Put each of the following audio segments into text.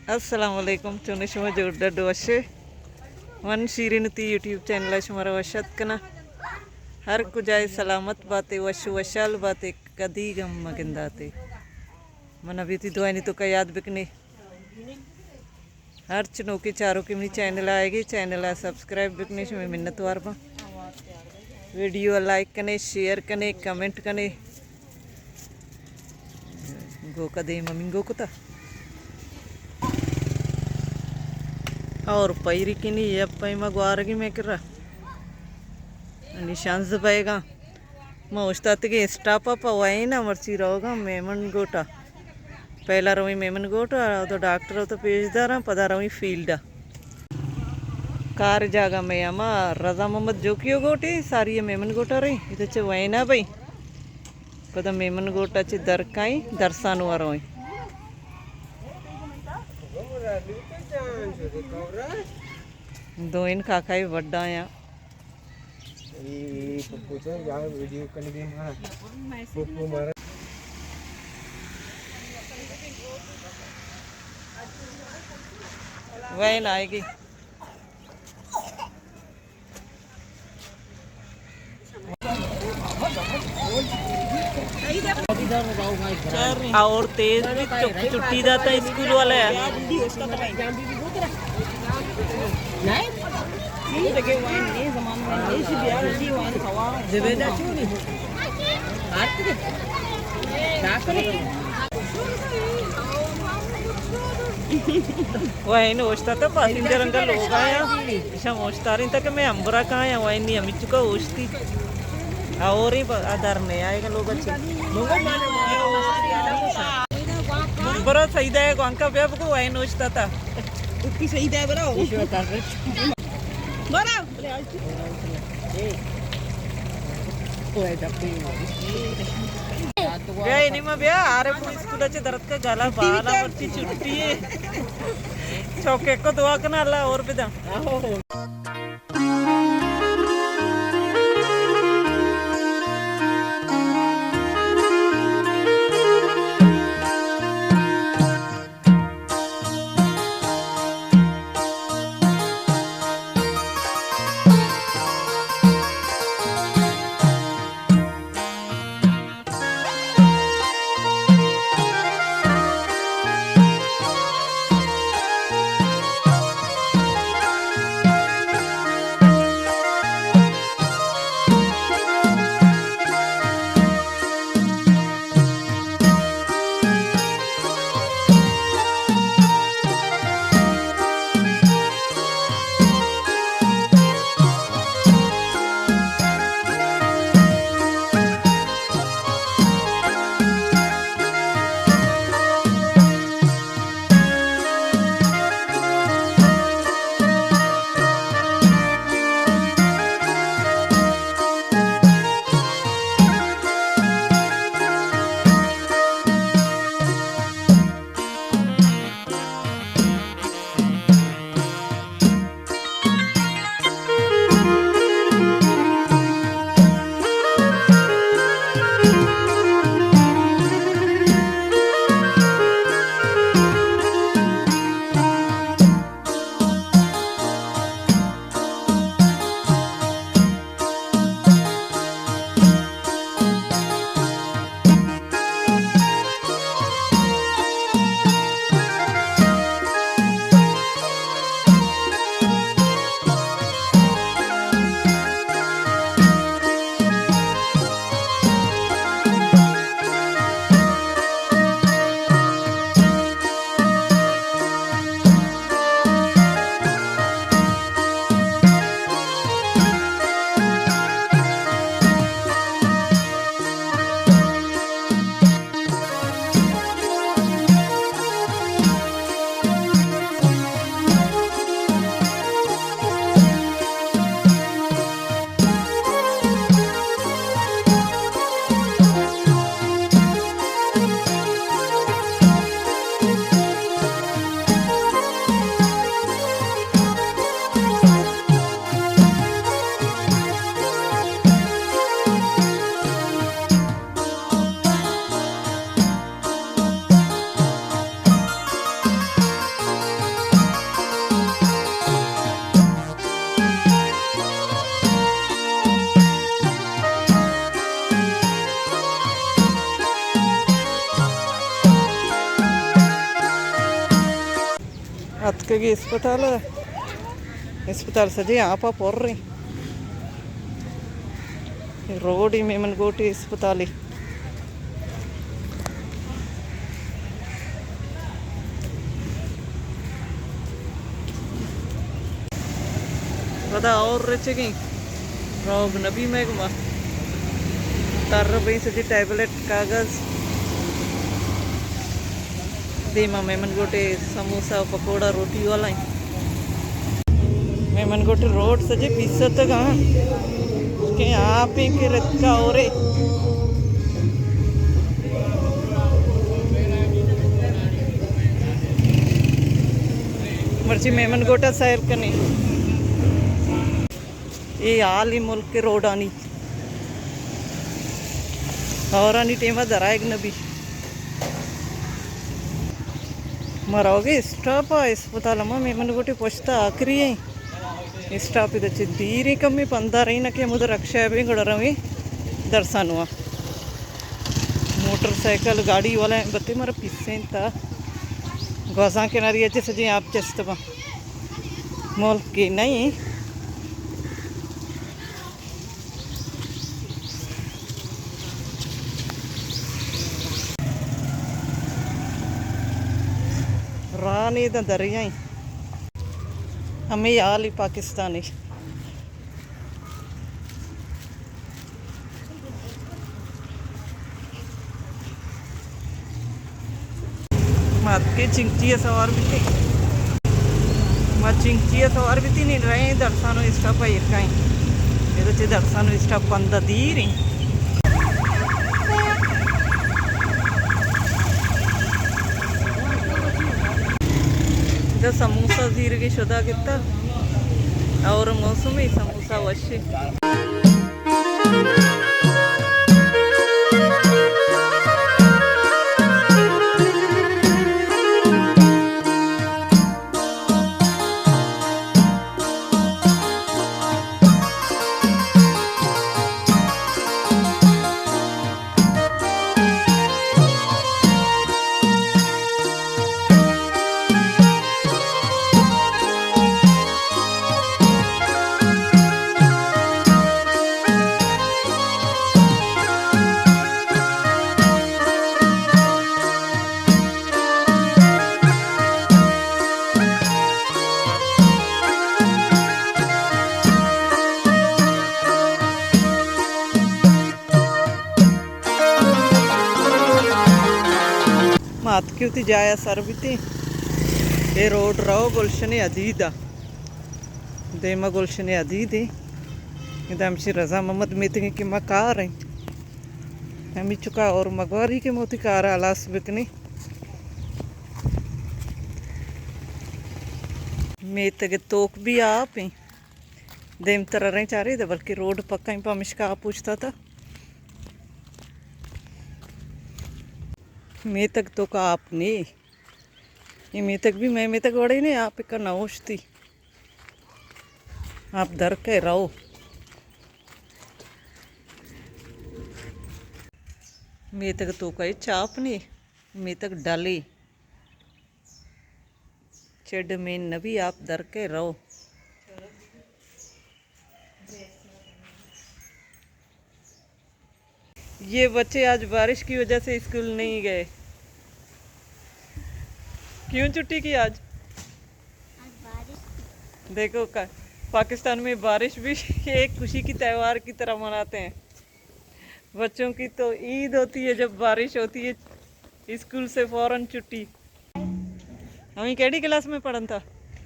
السلام علیکم، چون شما؟ جوڑ ڈڈ وشے؟ من شیرین تی یوٹیوب چینل ءَ شمارا وش اتک کناں۔ ہر کجائے سلامت باتے، وش وشال باتے، کدی غم مگنداتے۔ من ابھی تی دعائنی تو کا یاد بکنے۔ ہرچ نوکیں چاروکے منی چینل ءَ آئیگی، چینل ءَ سبسکرائب بکنے، شمے منت وار باں۔ ویڈیو ءَ لائک کنے، شیئر کنے، کمنٹ کنے۔ گوکا دیم ہمینگو کتا۔ اور پیری کنی، یا پیما گوارگی میں کرا۔ نشان زبائیگا۔ ما اوشتاتگیں اسٹاپ ءَ پہ وین ءَ، مرچی روگاں میمن گوٹا۔ پہلا رویں میمن گوٹا، تو ڈاکٹر ءَ تو پیش داراں، پدا رویں فیلڈ ءَ۔ کار جاگہ میں ہما رضا محمد جوکیو گوٹے، ساری میمن گوٹا رہی، ادھر چہ وین ءَ بھئی۔ پدا میمن گوٹا چہ در کائیں، درسانو ءَ رویں۔ دوئین کاکائی وڈا یا۔ اے، اے، پپو چا یا ویڈیو کنگی ما۔ پپو مارا۔ وین آئیگی۔ اور تیز بھی چ-، چھٹی داتا اسکول والے۔ وین اوشتاتا، پاسنجر انگا لوگ آیا۔ ایشاں اوشتاریں تا کہ میں امبرا کایا، وین نی ہمیں چکا اوشتی۔ اور ہی ب-، ادر نہیں آئے گا لوگ اچھے۔ برو سیدہ ہے، گوانکا بیا بگو، وین اوشتاتا۔ اتی سیدہ ہے، برو۔ برو۔ بیا، اینی ما بیا، آرے پو اسکول چہ درت کا گلا بالا مرچی چھٹی ہے۔ چوکے کو دعا کنا، اللہ اور بدا۔ اتکگی اسپتال، اسپتال سجے آپا پر ایں۔ روڈ ای میمن گوٹے اسپتالے۔ پدا اور رچگیں۔ روگ نبی مئے گما۔ تر بئیں سجے ٹیبلٹ کاغذ۔ دیما میمن گوٹے سموسہ و پکوڑا روٹی والا ایں۔ میمن گوٹے روڈ سجے پیسہ تک ہاں کہ آپ ہی کے رتکا ہو رہے۔ مرچی میمن گوٹا سیر کنے۔ اے حال ای ملک کے روڈانی۔ ہورانی ٹیما درائگ نبی۔ ما روگے اسٹاپ ءَ، اسپتال ءَ ما میمن گوٹے پشت ءَ آخری ایں۔ اسٹاپ ءَ چہ دیر ایں کمے، پندہ رئیں نہ کہ ہمودا رکشہ ءَ بیں گڑا رویں درسانو ءَ۔ موٹر سائیکل گاڑی والا بتے مارا پیسینتا۔ گوازاں کناری ءَ چہ سجیں آپ چست باں۔ ملک کہ نئیں۔ راہ نے داں دریائیں۔ ہمے حال ای پاکستانی۔ ما اتکیں چنکچی ءَ سوار بیتیں۔ ما چنکچی ءَ سوار بیتیں، نی رئیں درسانو اسٹاپ ءَ ایرکائیں۔ ادا چہ درسانو اسٹاپ پندہ دیر ایں۔ ادا سموسہ زیرگی شدا گتا۔ اور موسم ای سموسہ وشی۔ ما اتکیں وتی جایا سر بیتیں۔ اے روڈ رو گلشن حدید ءَ۔ دیما گلشن حدید ایں۔ ادا ہمشی رضا محمد میتگیں کہ ما کار ایں۔ ہمے چکا اور مگواری کہ ما وتی کار ءَ ہلاس بکنیں۔ میتگ ءِ توک بھی آپ ایں۔ دیمتر اریں چارے دے، بلکہ روڈ پکا ایں، پمشکا آپ اوشتاتا۔ میتگ توکا آپ نے۔ اے میتگ بھی مئے میتگ وڑے نے، آپ اکا نہ اوشتی۔ آپ در کئے رو۔ میتگ توکا ہچ آپ نے۔ میتگ ڈلے۔ چڈ مین نبی، آپ در کئے رو۔ یہ بچے آج بارش کی وجہ سے اسکول نہیں گئے۔ کیوں چھٹی کی آج؟ آج بارش تھی۔ دیکھو کا-، پاکستان میں بارش بھی ایک خوشی کی تہوار کی طرح مناتے ہیں۔ بچوں کی تو عید ہوتی ہے جب بارش ہوتی ہے، اسکول سے فوراً چھٹی۔ ہمیں کیڑی کلاس میں پڑھن تھا؟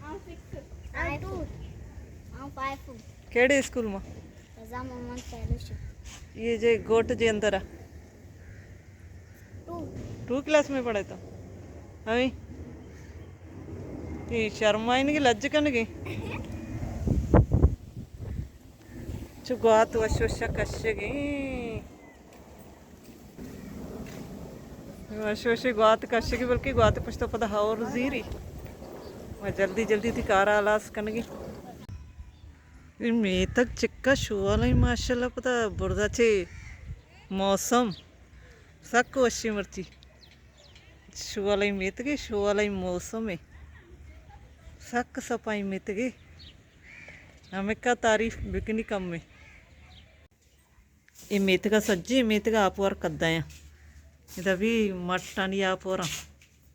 ہم سکس۔ ہم ٹو۔ ہم فائیو۔ کیڑے اسکول میں؟ رضا محمد فیلوشپ۔ یہ جے گوٹ جے اندر آ۔ ٹو۔ ٹو کلاس میں پڑھے تو؟ ہمیں؟ یہ شرمائن کی لج کن گئی۔ چو گوات وش وشا کشگیں۔ وش وشی گوات کشگی، بلکہ گوات پشت پدا ہور زیری۔ ما جلدی جلدی تئی کارا ہلاس کنگی۔ اے میتگ چکا شوالیں ماشاءاللہ، پدا برزا چے موسم سک وشی مرچی۔ شوالیں میتگے، شوالیں موسمے۔ سک سپائی میتگے۔ ہمکا تعریف بکنی کم میں۔ اے میتگا سجی میتگا آپ وار کدایاں۔ ادا بھی مٹانی آپ وراں۔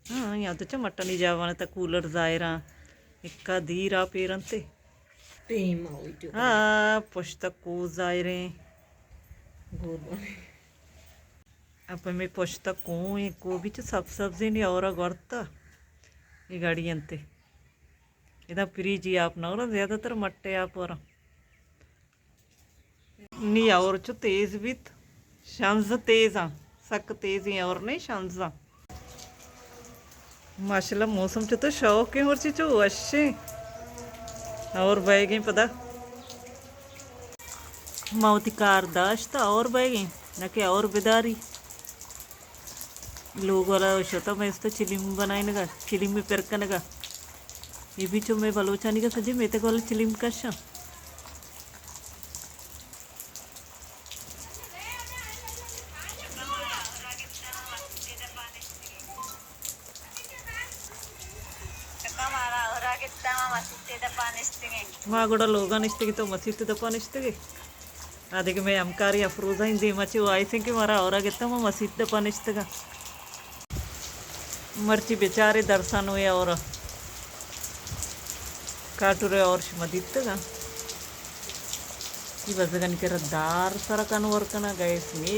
ہاں، یا تو چا مٹانی جاوانا تا کولر ظاہراں۔ اکا دیر آپ ایرنتے۔ ٹیم آوی جو۔ ہاں، پشتا کو ظاہریں۔ گور بنے۔ اپا میں پشتا کو، کو بھی چا سب سبزی نہیں اور گورتا۔ یہ گاڑی انتے۔ ادا فریجی آپ نہ ورا، زیادہ تر مٹے آپ ورا۔ نی اور چو تیز بیت، شنز تیز آں، سک تیزیں اور نہیں شنز آں۔ ماشاءاللہ موسم چو تو شوق ہے مرچی چو وشیں۔ اور بائیگیں پدا۔ ما وتی کار داشت اور بئیگیں، نہ کہ اور بداری۔ لوگ والا شتا میں است چلیم بنائینگا، چلیم میں پر کنگا۔ یہ بھی چو میں بلوچانی کا سجے میتگ والا چلیم کشاں۔ ما گڑا لوگا نشتگی تو مسیت دپا نشتگی۔ آ دگہ مئے ہمکاری افروزہ ایں دیما چہ وائسیں کہ مارا اورا گتا ما مسیت دپا نشتگا۔ مرچی بیچارے درسانوے اور کاٹورے اور شما دیتگا۔ ای بزگانی کرا دار سرا کنور کنا گیس نی۔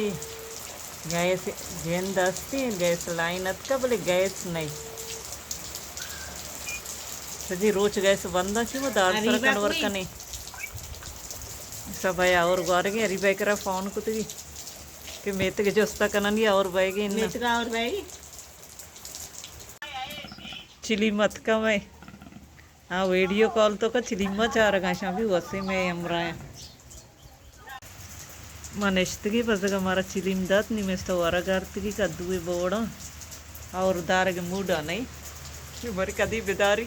گیس جند استیں، گیس لائن اتکا، بلے گیس نئی۔ سجی روچ گیس بنداں چی ما دار سرا کنور کنیں۔ سبا یا اور گوارگیں، اری بھائی کرا فون کتگی کہ میتگ جستا کننی اور بھائی گی اناں۔ میتگا اور بھائی گی۔ چلیم اتکا میں۔ ہاں، ویڈیو کال تو کا چلیما چارگا شاں بھی وسے میں ہمراہ۔ ما نشتگی بزگا مارا چلیم دات، نی مستو ورگ آرتگی کدوے بوڑاں اور دارگ موڈا نہیں۔ یہ بری کدی بداری۔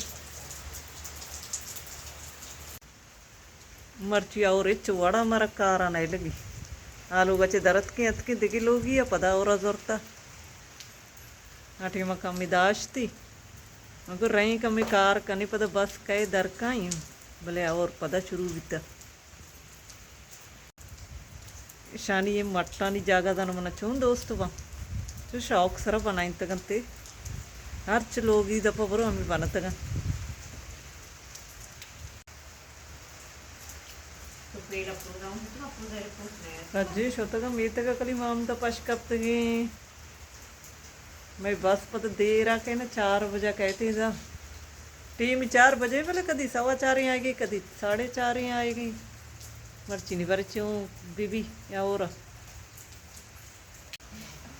مرچی اور ہچ وڑا مارا کارا نہیں لگی۔ آ لوگا چہ درتکیں اتکیں دگہ لوگی ء پدا اورا زرتا۔ آ ٹیما کمی داشتی۔ مگر رئیں کمی کار کنی پدا بس کئے درکائیں۔ بلے اور پدا شروع بیتا۔ شانی یہ مٹانی جاگہ دن منا چون دوست با۔ چو شوق سرا بنائیں تگنتے۔ ہرچ لوگی دپا برو ہمیں بنتگن۔ سجے شتگاں میتگ ء کلی ما ہمدا پش کپتگیں۔ مئے بس پد دیر ء کئے نا، چار بجا کئیت دا۔ ٹیم چار بجے، بلے کدی سوا چاریں آئیگی، کدی ساڑھے چاریں آئیگی۔ مرچی نی برچوں بی بی یا اور۔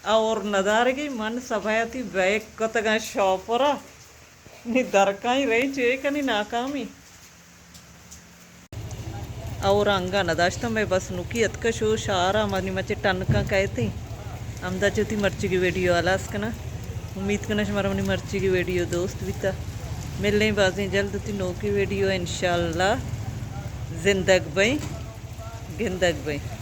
اور ندارگی من سبایتی بیگ کتگاں شاپرا۔ نی درکائیں رہی چے کنی ناکامی۔ اور انگا نداشتم میں بس نوکی اتکا شو شارا منی مچے ٹنکاں کہتے۔ ہمدا چوتی مرچی کی ویڈیو آلاس کنا۔ امید کنا شمارا منی مرچی کی ویڈیو دوست بیتا۔ ملیں بازیں جلد تی نوکی ویڈیو انشاءاللہ۔ زندگ بئیں، گندگ بئیں۔